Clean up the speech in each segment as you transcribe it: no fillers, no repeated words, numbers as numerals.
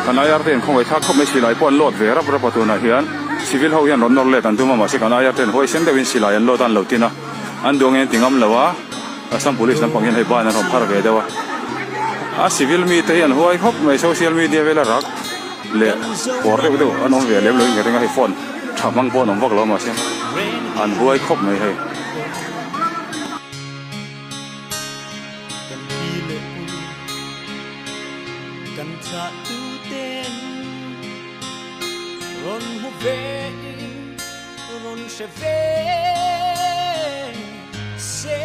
Kan IR te in khawngaih thlak khawp mai silai pawh an load ve rap rap a tunah hian civil ho hian rawn nawr let an tum a mahse kan IR ten huaisen deuhin silai an load a an lo tin a an duang hian ti ngam lo a Assam police lampang hian hei ban an rawn phar ve deuh a a civil mi te hi an huai khawp mai social media vela rak leh pawr deuh deuh an awm ve lem lo in ka ring a hei phone tha hmang pawh an awm vak lo a mahse an huai khawp mai hei. Kan pi leh pu kan thlah tu ten rawn hmu ve in rawn hre ve se.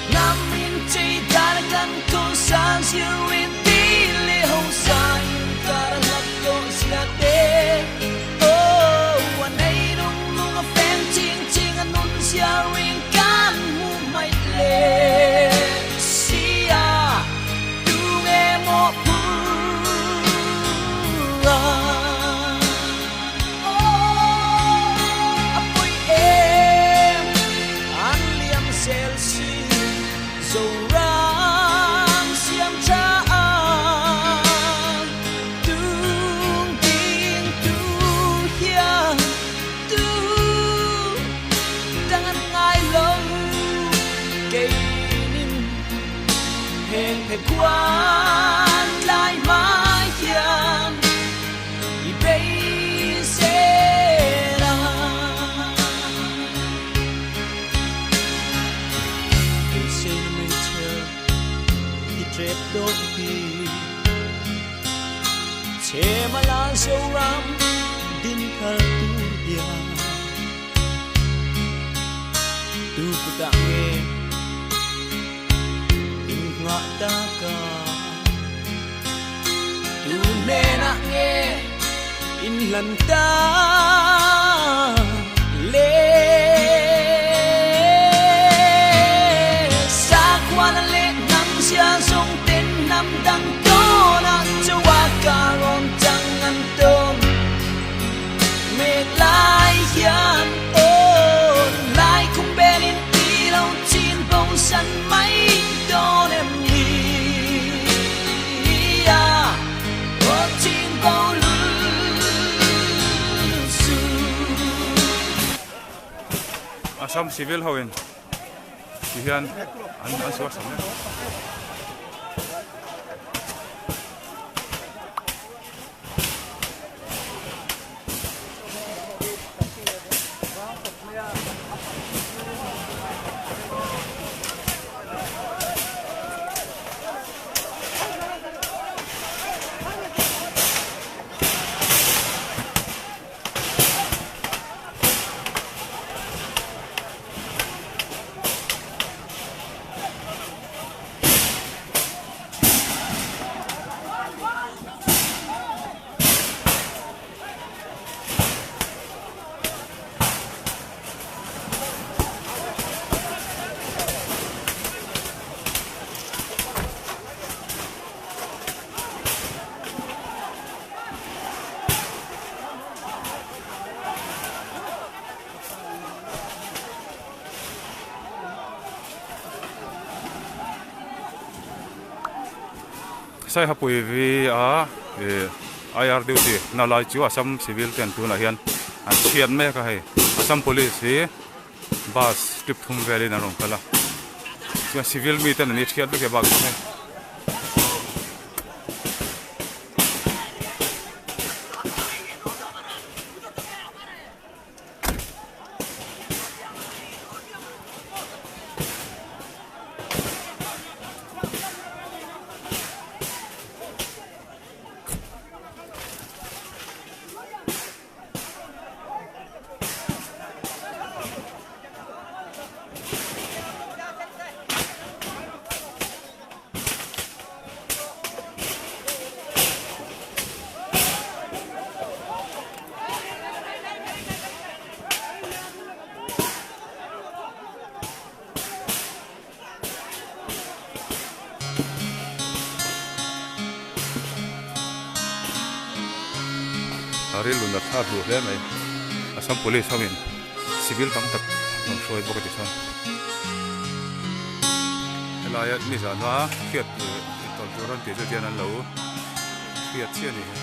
Hnam in chei dan kan ko san zir in ti leh ho sa in kar hlat tawh zia te. Oh, a nei nung nung a feng ching ching a nun zia ring kan hmu hmaih le sia tu nge maw phur a. Oh, a pawi em an liam zel si Zoram siam tha Tung ding tu hian tu dang an ngai lo keinin heng phe khuan tlai hma hian i beisei a. Beiseina meichher i trep dawn hi. Chhema la Zoram din thar tur hian tu kutah nge in nghah tak a, tu hnenah nge in hlan tak le? Sakhuana leh hnam zia zawng ten hnam dang tawnah chawa ka rawn chang an tum mek lai hian aw lai khum belin ti lo chin bo san mai dawn em ni a aw chin bo lul su. Assam civil ho in Ti hian an an suar sam mek. Saihapui vi a ih IR duty na lai chu Assam civil ten tunah hian an chhiat mek a hei Assam police hi bus trip thum velin an rawn kal a chuan civil mi ten an i chhiat vek e bak chu hei. A rilru nat thlak duh hle mai Assam police ho in civil tam tak an hruai bawk a ti chuan. Helaia nizan a hriat tawlh. Chu rawn tih chu tian an lo hriat chiah a ni hi.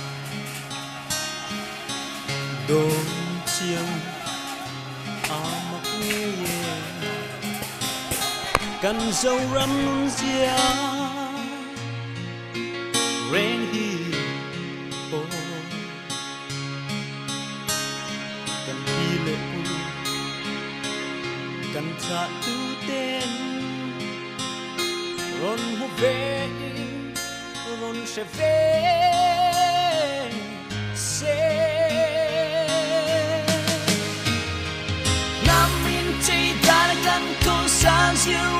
Dawn chiang a mak ngei e kan Zoram nun zia reng hi aw kan pi leh pu kan thlah tu ten rawn hmu ve in rawn hre ve se. Hnam in chei dan kan ko sang zir